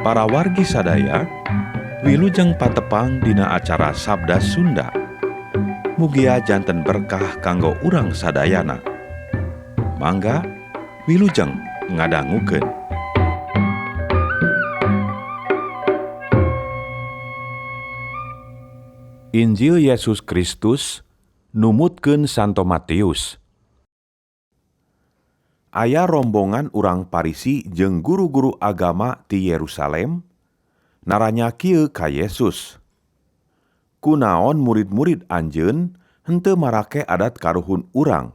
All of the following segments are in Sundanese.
Para wargi sadaya, wilujeng patepang dina acara Sabda Sunda. Mugia janten berkah kanggo urang sadayana. Mangga wilujeng ngadangukeun. Injil Yesus Kristus numutkeun Santo Matius. Aya rombongan urang Parisi jeung guru-guru agama ti Yerusalem naranya kieu ka Yesus. Kunaon murid-murid anjeun henteu marake adat karuhun urang?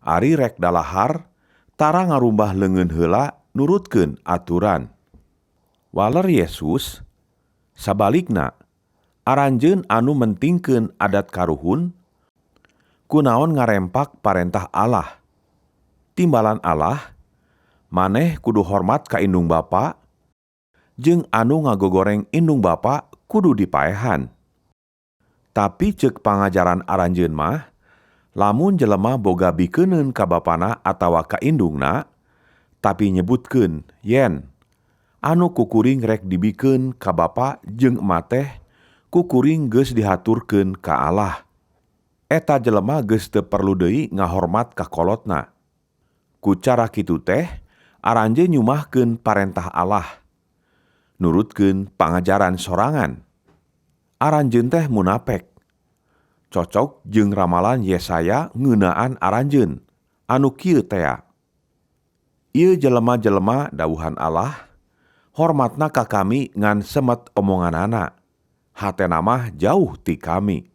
Ari rek dalahar tara ngarumbah leungeun heula nurutkeun aturan. Waler Yesus, sabalikna aranjeun anu mentingkeun adat karuhun kunaon ngarempak parentah Allah. Timbalan Allah, maneh kudu hormat ka indung bapa, jeung anu ngagogoreng indung bapa kudu dipaehan. Tapi ceuk pangajaran aranjeun mah, lamun jelema boga bikeuneun ka bapana atawa ka indungna, tapi nyebutkeun yen anu kukuring rek dibikeun ka bapa jeung emak teh kukuring geus dihaturkeun ka Allah. Eta jelema geus teu perlu deui ngahormat ka kolotna. Ku cara kitu teh aranjeun nyumahkeun parentah Allah, nurutkeun pangajaran sorangan. Aranjeun teh munapek. Cocok jeung ramalan Yesaya ngeunaan aranjeun anu kieu tea. Ieu jelema-jelema dawuhan Allah, hormatna ka kami ngan semet omonganana, hatena mah jauh ti kami.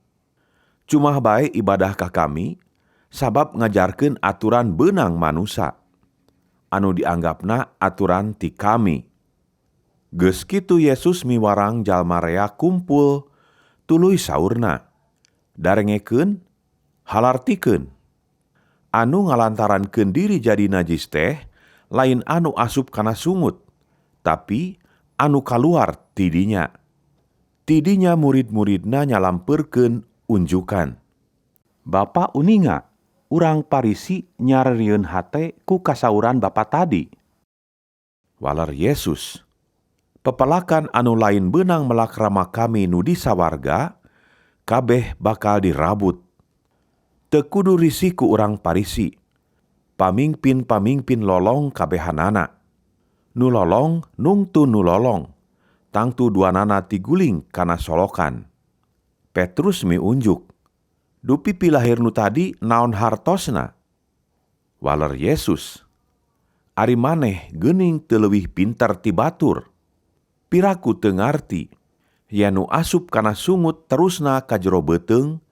Cumah bae ibadah ka kami, sabab ngajarkeun aturan beunang manusa, anu dianggapna aturan ti kami. Geus kitu Yesus miwarang jalma rea kumpul, tuluy saurna, darengekeun, halartikeun. Anu ngalantarankeun diri jadi najis teh lain anu asup kana sungut, tapi anu kaluar tidinya. Tidinya murid-muridna nyalampeurkeun unjukan. Bapa uninga, urang Parisi nyarerieun hate ku kasauran Bapa tadi. Waler Yesus, pepelakan anu lain beunang melak Rama kami nu di sawarga, kabeh bakal dirabut. Teu kudu risih ku urang Parisi, pamingpin-pamingpin lolong kabehanana. Nu lolong nungtu nu lolong, tangtu duanana tiguling kana solokan. Petrus miunjuk, dupi pilahir nu tadi naon hartosna? Waler Yesus, ari maneh geuning teu leuwih pinter ti batur. Piraku teu ngarti, yen nu asup kana sungut terusna ka jero beuteung,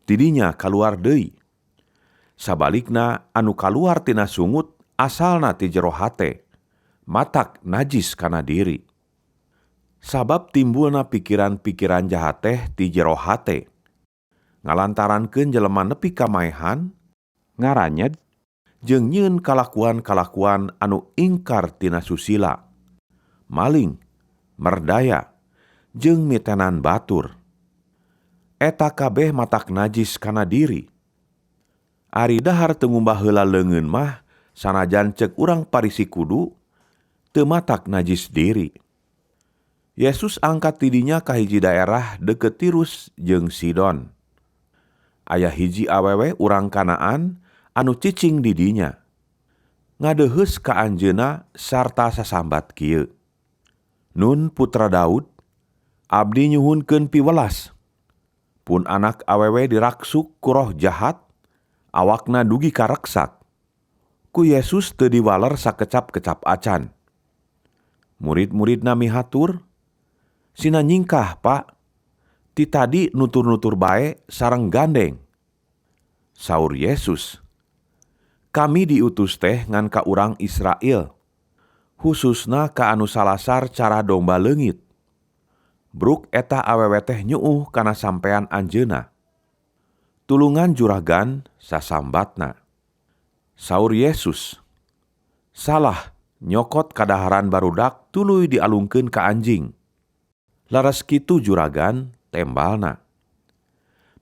tidinya kaluar deui. Sabalikna anu kaluar tina sungut asalna ti jero hate, matak najis kana diri. Sabab timbulna pikiran-pikiran jahat teh ti jero hate, ngalantarankeun jelema nepi ka maehan, ngaranyed, jeung nyieun kalakuan-kalakuan anu ingkar tina susila, maling, merdaya, jeung mitenan batur. Eta kabeh matak najis kana diri. Ari dahar teu ngumbah heula leungeun mah sanajan ceuk urang Parisi kudu, teu matak najis diri. Yesus angkat tidinya ka hiji daerah deukeut Tirus jeung Sidon. Aya hiji awewe urang Kanaan anu cicing di dinya. Ngadeuheus ka anjeunna sarta sasambat kieu. Nun putra Daud, abdi nyuhunkeun piwelas. Pun anak awewe diraksuk ku roh jahat, awakna dugi kareksak. Ku Yesus teu diwaler sakecap-kecap acan. Murid-muridna mihatur, sina nyingkah, Pak. Ti tadi nutur-nutur bae sareng gandeng. Saur Yesus, kami diutus teh ngan ka urang Israel, khususna ka anu salasar cara domba leungit. Bruk eta awewe teh nyuuh kana sampean anjeunna. Tulungan juragan sasambatna. Saur Yesus, salah nyokot kadaharan barudak tuluy dialungkeun ka anjing. Laras kitu juragan tembalna.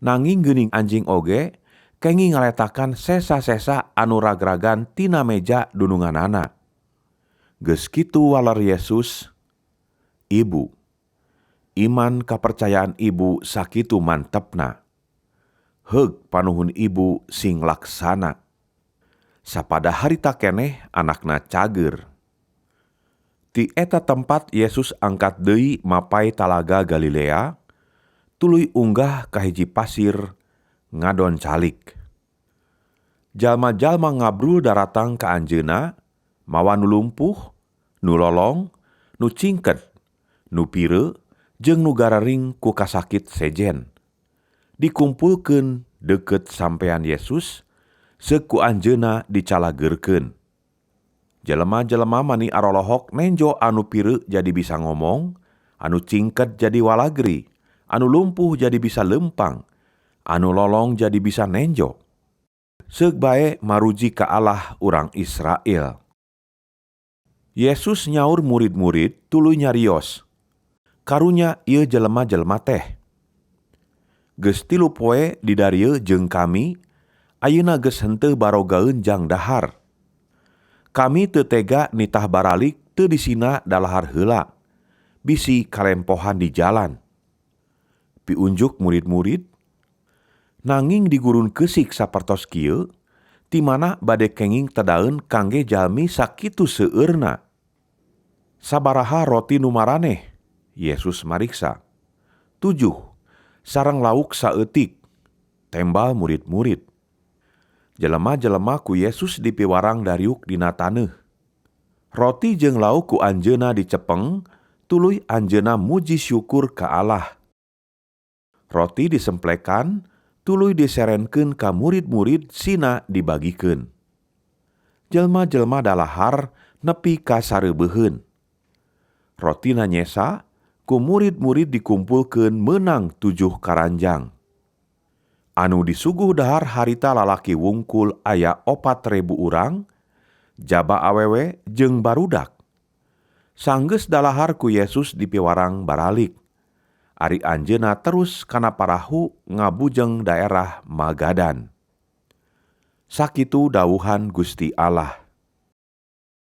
Nanging geuning anjing oge kenging ngaletakan sesa-sesa anu ragragan tina meja dununganana. Geus kitu waler Yesus, Ibu, iman kapercayaan ibu sakitu mantepna. Heug panuhun ibu sing laksana. Sapada harita keneh anakna cageur. Ti eta tempat Yesus angkat deui mapay Talaga Galilea, tuluy unggah ka hiji pasir ngadon calik. Jalma-jalma ngabrul daratang ka anjeunna mawa nu lumpuh, nu lolong, nu cingket, nu pireu, jeung nu gararing ku kasakit sejen. Dikumpulkeun deukeut sampean Yesus, seuk ku anjeunna dicalageurkeun. Jelema-jelema mani arolohok nenjo anu pireu jadi bisa ngomong, anu cingket jadi walagri, anu lumpuh jadi bisa leumpang, anu lolong jadi bisa nenjo. Seuk bae maruji ka Allah urang Israel. Yesus nyaur murid-murid tuluy nyarios, "Karunya ieu jelema-jelema teh. Geus 3 poe di darieu jeung kami, ayeuna geus henteu barogaeun jang dahar. Kami teu tega nitah baralik teu disina dalahar heula, bisi kalempohan di jalan." Piunjuk murid-murid, "Nanging di gurun keusik sapertos kieu, ti mana bade kenging tedaeun kangge jalmi sakitu seueurna?" "Sabaraha roti nu maraneh?" Yesus mariksa. "7, sareng lauk saeutik," tembal murid-murid. Jelema-jelema ku Yesus dipiwarang dariuk dina taneuh. Roti jeung lauk ku anjeunna dicepeng, tuluy anjeunna muji syukur ka Allah. Roti disemplekan, tuluy diserenkeun ka murid-murid sina dibagikeun. Jelma-jelma dalahar nepi ka sareubeuheun. Rotina nyesa, ku murid-murid dikumpulkeun meunang 7 karanjang. Anu disuguh dahar harita lalaki wungkul aya 4.000 urang, jaba awewe jeung barudak. Sanggeus dalahar ku Yesus dipiwarang baralik. Ari anjeunna terus kana parahu ngabujeng daerah Magadan. Sakitu dawuhan Gusti Allah.